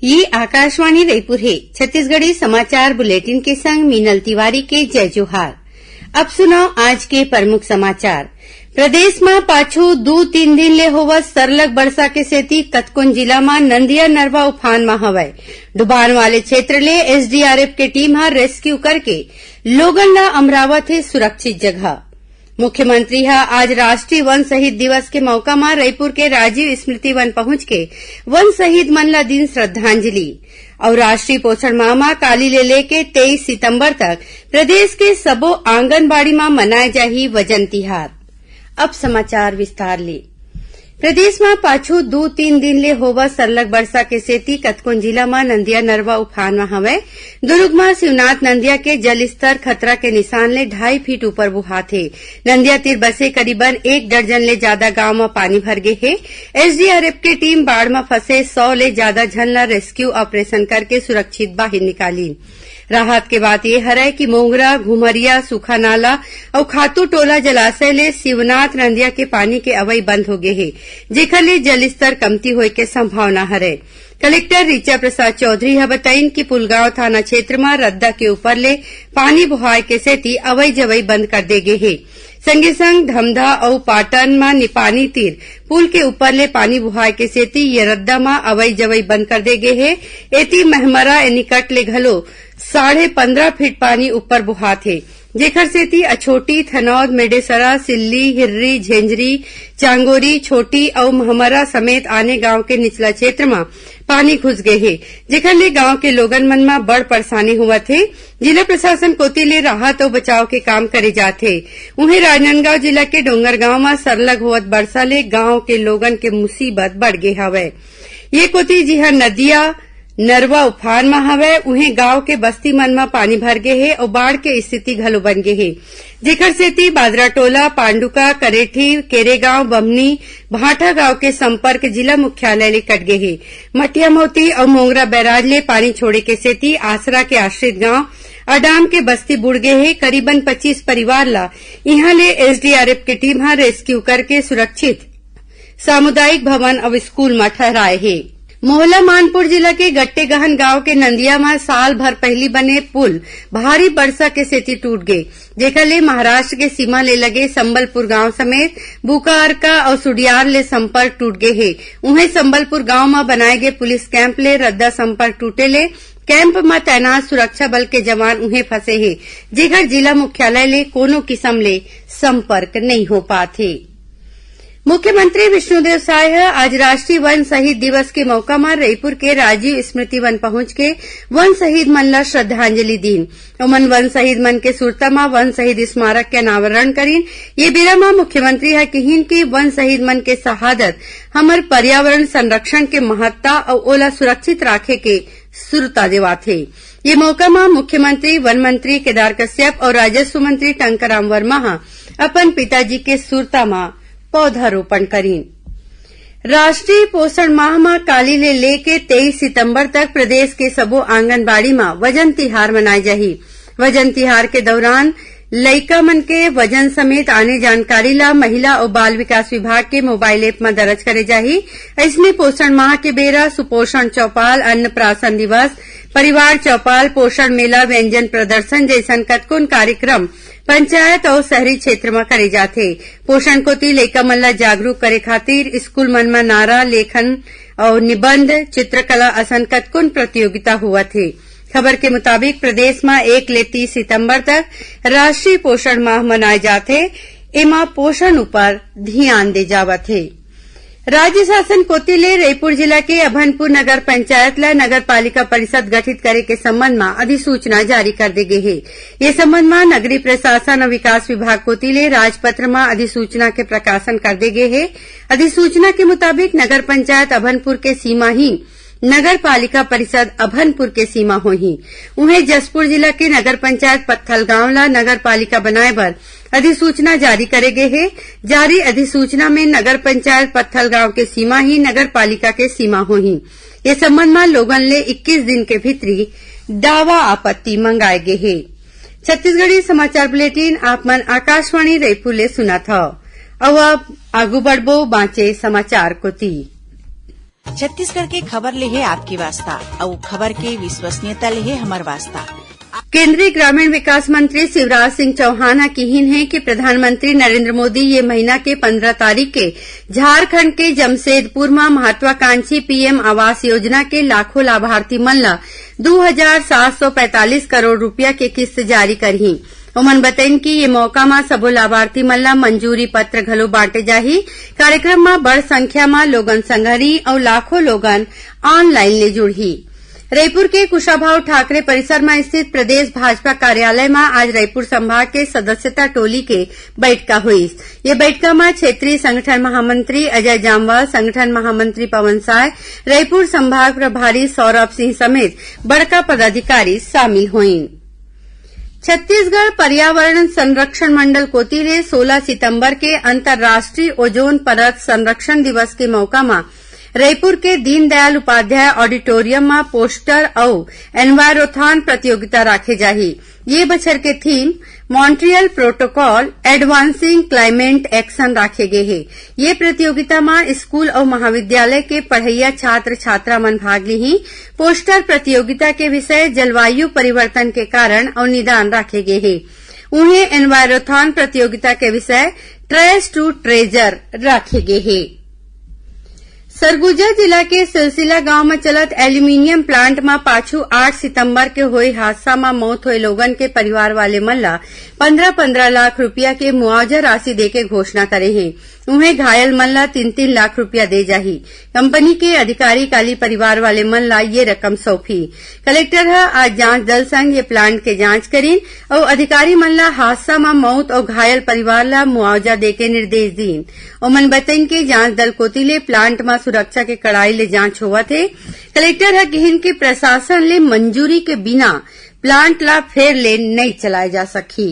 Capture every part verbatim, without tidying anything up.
ये आकाशवाणी रईपुर हे। छत्तीसगढ़ी समाचार बुलेटिन के संग मीनल तिवारी के जय जोहार। अब सुनव आज के प्रमुख समाचार। प्रदेश म पाछू दू तीन दिन ले होवत सरलग बरसा के सेती कतकोन जिला म नंदिया नरवा उफान म हवय। डुबान वाले क्षेत्र ले एसडीआरएफ के टीम ह रेस्क्यू करके लोगन ल अमरावत हे सुरक्षित जगह। मुख्यमंत्री ह आज राष्ट्रीय वन शहीद दिवस के मौका म रईपुर के राजीव स्मृति वन पहुंच के वन शहीद मन ल दिन श्रद्धांजलि। अउ राष्ट्रीय पोषण माह म काली ले लेके तेईस सितंबर तक प्रदेश के सबो आंगनबाड़ी म मनाए जाही वजन तिहार। अब समाचार विस्तार ले। प्रदेश म पाछू दू तीन दिन ले होवत सरलग बरसा के सेती कतकोन जिला म नंदिया नरवा उफान म हवय। दुर्ग म शिवनाथ नंदिया के जलस्तर खतरा के निशान ले ढाई फीट ऊपर बुहात हे। नंदिया तीर बसे करीबन एक दर्जन ले जादा गांव म पानी भर गे हे। एसडीआरएफ के टीम बाढ़ म फंसे सौ ले जादा झन ल रेस्क्यू ऑपरेशन करके सुरक्षित बाहिर निकालिन। राहत के बात ये हरय कि मोंगरा, घुमरिया, सुखानाला अउ खातू टोला जलाशय ले शिवनाथ नंदिया के पानी के अवई बंद हो गे हे, जेखर ले जलस्तर कमती होय के संभावना हरय। कलेक्टर ऋचा प्रसाद चौधरी ह बताइन कि पुलगांव थाना क्षेत्र म रद्दा के ऊपर ले पानी बोहाय के सेती अवई जवई बंद कर दे गे हे। संगे संग धमधा अउ पाटन म निपानी तीर पुल के ऊपर ले पानी बोहाय के सेती ये रद्दा म अवई जवई बंद कर दे गे हे। एती महमरा एनीकट ले घलो साढ़े पंद्रह फीट पानी ऊपर बोहात हे, जेखर सेती अछोटी, थनौद, मेडेसरा, सिल्ली, हिर्री, झेंझरी, चांगोरी, छोटी अउ महमरा समेत आने गांव के निचला क्षेत्र म पानी घुस गे हे, जेखर ले गांव के लोगन मन म बड़ परेशानी होवत हे। जिला प्रशासन कोति ले राहत अउ बचाव के काम करे जात हे। उहें, राजनांदगांव जिला के डोंगरगांव म सरलग होवत बरसा ले गांव के लोगन के मुसीबत बढ़ गे हवय। ये कोति जिहां नदिया नरवा उफान म हवय, उहें गांव के बस्ती मन म पानी भर गे हे अउ बाढ़ के स्थिति घलो बन गे हे, जेखर सेती बादराटोला, पांडुका, करेठी, केरेगांव, बमनी, भांठा गांव के संपर्क जिला मुख्यालय ले कट गे हे। मटियामौती अउ मोंगरा बैराज ले पानी छोड़े के सेती आसरा के आश्रित गांव अडाम के बस्ती बुड़ गे हे। करीबन पच्चीस परिवार ल इहां ले एसडीआरएफ के टीम ह रेस्क्यू करके सुरक्षित सामुदायिक भवन अउ स्कूल म ठहराए हे। मोहला मानपुर जिला के गट्टेगहन गांव के नंदिया म साल भर पहिली बने पुल भारी बरसा के सेती टूट गे, जेकर ले महाराष्ट्र के सीमा ले लगे संबलपुर गांव समेत बुकाअरका अउ सुडियार ले संपर्क टूट गे हे। उहें, संबलपुर गांव म बनाए गे पुलिस कैंप ले रद्दा संपर्क टूटे ले कैंप म तैनात सुरक्षा बल के जवान उहें फंसे हे, जेकर जिला मुख्यालय ले कोनो किसम ले संपर्क नइ हो पात हे। मुख्यमंत्री विष्णुदेव साय ह आज राष्ट्रीय वन शहीद दिवस के मौका म रईपुर के राजीव स्मृति वन पहुंच के वन शहीद मन ल श्रद्धांजलि दीन। ओमन वन शहीद मन के सुरता म वन शहीद स्मारक के अनावरण करीन। ये बेरा म मुख्यमंत्री ह किहीन कि वन शहीद मन के शहादत हमर पर्यावरण संरक्षण के महत्ता अउ ओला सुरक्षित राखे के सुरता देवाथे। ये मौका म मुख्यमंत्री, वन मंत्री केदार कश्यप अउ राजस्व मंत्री टंकाराम वर्मा ह अपन पिताजी के सुरता म पौधारोपण करीन। राष्ट्रीय पोषण माह म काली ले लेके तेईस सितंबर तक प्रदेश के सबो आंगनबाड़ी म वजन तिहार मनाए जाही। वजन तिहार के दौरान लइका मन के वजन समेत आने जानकारी ला महिला अउ बाल विकास विभाग के मोबाइल ऐप म दर्ज करे जाही। अइसने पोषण माह के बेरा सुपोषण चौपाल, अन्नप्राशन दिवस, परिवार चौपाल, पोषण मेला, व्यंजन प्रदर्शन जइसन कतकोन कार्यक्रम पंचायत अउ शहरी क्षेत्र म करे जाथे। पोषण कोति लइका मन ला जागरूक करे खातिर स्कूल मन म नारा लेखन अउ निबंध, चित्रकला असन कतकोन प्रतियोगिता होवत हे। खबर के मुताबिक, प्रदेश म एक ले तीस सितंबर तक राष्ट्रीय पोषण माह मनाए जाथे। एमा पोषण ऊपर धियान दे जावत हे। राज्य शासन कोति ले रईपुर जिला के अभनपुर नगर पंचायत ल नगर पालिका परिषद गठित करे के संबंध म अधिसूचना जारी कर दे गे हे। ये संबंध म नगरीय प्रशासन अउ विकास विभाग कोति ले राजपत्र म अधिसूचना के प्रकाशन कर दे गे हे। अधिसूचना के मुताबिक, नगर पंचायत अभनपुर के सीमा ही नगर पालिका परिषद अभनपुर के सीमा होही। उहें, जशपुर जिला के नगर पंचायत पत्थलगांव ला नगर पालिका बनाए बर अधिसूचना जारी करे गे हे। जारी अधिसूचना में नगर पंचायत पत्थलगांव के सीमा ही नगर पालिका के सीमा होही। ये संबंध म लोगन ले इक्कीस दिन के भीतरी दावा आपत्ति मंगाए गे हे। छत्तीसगढ़ी समाचार बुलेटिन आप मन आकाशवाणी रईपुर ले सुनत हव। अउ अब आगू बढ़बो बांचे समाचार कोति। छत्तीसगढ़ के खबर ले हे आपके वास्ता, अउ खबर के विश्वसनीयता ले हे हमर वास्ता। केंद्रीय ग्रामीण विकास मंत्री शिवराज सिंह चौहान ह किहिन हे कि प्रधानमंत्री नरेंद्र मोदी ये महीना के पंद्रह तारीख के झारखंड के जमशेदपुर म महत्वाकांक्षी पीएम आवास योजना के लाखों लाभार्थी मन ल दू हजार सात सौ पैंतालीस करोड़ रुपया के किस्त जारी करही। ओमन बतइन कि ये मौका म सबो लाभार्थी मन ल मंजूरी पत्र घलो बांटे जाही। कार्यक्रम म बड़ संख्या म लोगन संगरी अउ लाखों लोगन online ले जुड़ही। रईपुर के कुशाभाऊ ठाकरे परिसर म स्थित प्रदेश भाजपा कार्यालय म आज रईपुर संभाग के सदस्यता टोली के बैठका होइस। ये बैठका म क्षेत्रीय संगठन महामंत्री अजय जामवाल, संगठन महामंत्री पवन साय, रईपुर संभाग प्रभारी सौरभ सिंह समेत बड़का पदाधिकारी शामिल होइन। छत्तीसगढ़ पर्यावरण संरक्षण मंडल कोति ले सोलह सितंबर के अंतर्राष्ट्रीय ओजोन परत संरक्षण दिवस के मौका म रईपुर के दीनदयाल उपाध्याय ऑडिटोरियम म पोस्टर अउ एनवायरोथॉन प्रतियोगिता राखे जाही। ये बछर के theme Montreal Protocol Advancing Climate Action राखे गे हे। ये प्रतियोगिता म स्कूल अउ महाविद्यालय के पढ़इया छात्र छात्रा मन भाग लिही। पोस्टर प्रतियोगिता के विषय जलवायु परिवर्तन के कारण अउ निदान राखे गे हे। उहें, एनवायरोथॉन प्रतियोगिता के विषय Trace to Treasure राखे गे हे। सरगुजा जिला के सिलसिला गांव म चलत एल्यूमिनियम प्लांट म पाछू आठ सितंबर के होए हादसा म मौत होए लोगन के परिवार वाले मन ल पंद्रह पंद्रह लाख रुपया के मुआवजा राशि देके घोषणा करे हे। उहें, घायल मन ल तीन तीन लाख रुपया दे जाही। कंपनी के अधिकारी काली परिवार वाले मन ल ये रकम सौंपही। कलेक्टर ह आज जांच दल संग ये प्लांट के जांच करीन अउ अधिकारी मन ल हादसा म मउत अउ घायल परिवार ल मुआवजा देके निर्देश दीन। ओमन बतइन के जांच दल कोति ले प्लांट म सुरक्षा के कड़ाई ले जांच होवत हे। कलेक्टर ह किहिन के प्रशासन ले मंजूरी के बिना प्लांट ला फेर ले नइ चलाए जा सकही।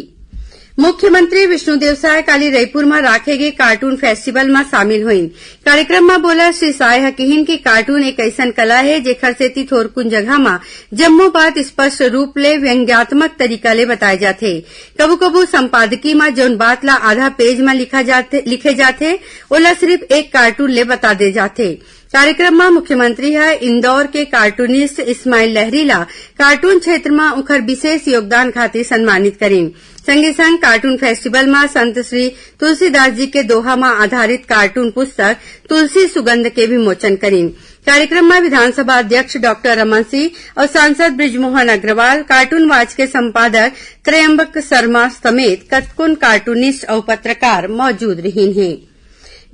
मुख्यमंत्री विष्णुदेव साय काली रईपुर म राखे गे कार्टून फेस्टिवल म शामिल होइन। कार्यक्रम म बोलत श्री साय ह किहिन कि कार्टून एक अइसन कला हे, जेखर सेती थोरकुन जगह म जम्मो बात स्पष्ट रूप ले व्यंग्यात्मक तरीका ले बताए जाथे। कभू-कभू संपादकी म जउन बात ला आधा पेज म लिखा जाथे, लिखे जाथे, ओला सिर्फ एक कार्टून ले बता दे जाथे। कार्यक्रम म मुख्यमंत्री ह इंदौर के कार्टूनिस्ट इस्माइल लहरी ला कार्टून क्षेत्र म उंखर विशेष योगदान खातिर सम्मानित करिन। संगे संग कार्टून फेस्टिवल म संत श्री तुलसीदास जी के दोहा म आधारित कार्टून पुस्तक तुलसी सुगंध के विमोचन करिन। कार्यक्रम म विधानसभा अध्यक्ष डॉक्टर रमन सिंह अउ सांसद बृजमोहन अग्रवाल, कार्टून वाच के संपादक त्रयंबक शर्मा समेत कतकोन कार्टूनिस्ट अउ पत्रकार मौजूद रहिन हे।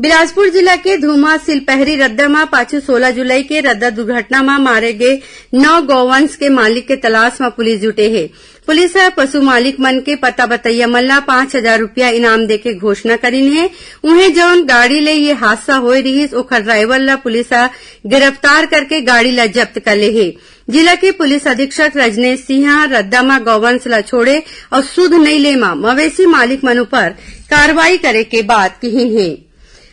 बिलासपुर जिला के धूमा सिलपहरी रद्दा म पाछू सोलह जुलाई के रद्दा दुर्घटना म मारे गे नौ गौवंश के मालिक के तलाश म पुलिस जुटे हे। पुलिस ह पशु मालिक मन के पता बतैया मन ला पाँच हजार रुपया इनाम देके घोषणा करिन हे। उहें, जउन गाड़ी ले ये हादसा होए रिहिस, ओखर ड्राइवर ला पुलिस ह गिरफ्तार करके गाड़ी ला जब्त कर ले हे। जिला के पुलिस अधीक्षक रजनेश सिंह ह रद्दा म गौवंश ला छोड़े अउ सुध नइ ले म मवेशी मालिक मन ऊपर कार्रवाई करे के बात किहिन हे।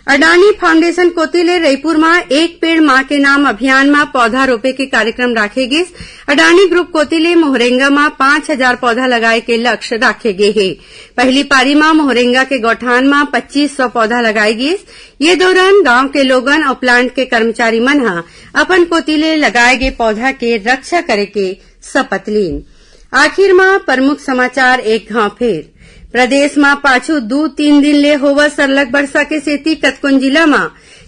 अडानी फाउंडेशन कोति ले रईपुर म एक पेड़ मां के नाम अभियान म पौधा रोपे के कार्यक्रम राखे गिस। अडानी ग्रुप कोति ले मोहरेंगा म पाँच हजार पौधा लगाए के लक्ष्य राखे गे हे। पहली पारी म मोहरेंगा के गौठान म पच्चीस सौ पौधा लगाए गिस। ये दौरान गांव के लोगन अउ प्लांट के कर्मचारी मन ह अपन कोति ले लगाए गे पौधा के रक्षा करे के शपथ लीन। आखिर म प्रमुख समाचार एक घांव फेर। प्रदेश म पाछू दू तीन दिन ले होवत सरलग बरसा के सेती कतकोन जिला म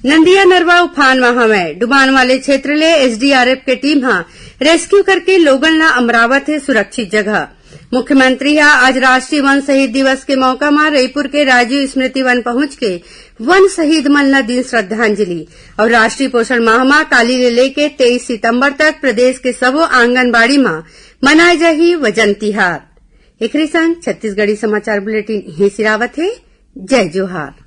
नंदिया नरवा उफान म हवय। डुबान वाले क्षेत्र ले एसडीआरएफ के टीम ह रेस्क्यू करके लोगन ला अमरावत हे सुरक्षित जगह। मुख्यमंत्री ह आज राष्ट्रीय वन शहीद दिवस के मौका म रईपुर के राजीव स्मृति वन पहुंच के वन शहीद मन ल दीन श्रद्धांजलि। अउ राष्ट्रीय पोषण माह म काली ले लेके तेईस सितंबर तक प्रदेश के सबो आंगनबाड़ी म मनाए जाही वजन तिहार। एकरे संग छत्तीसगढ़ी समाचार बुलेटिन इहें सिरावत हे। जय जोहार।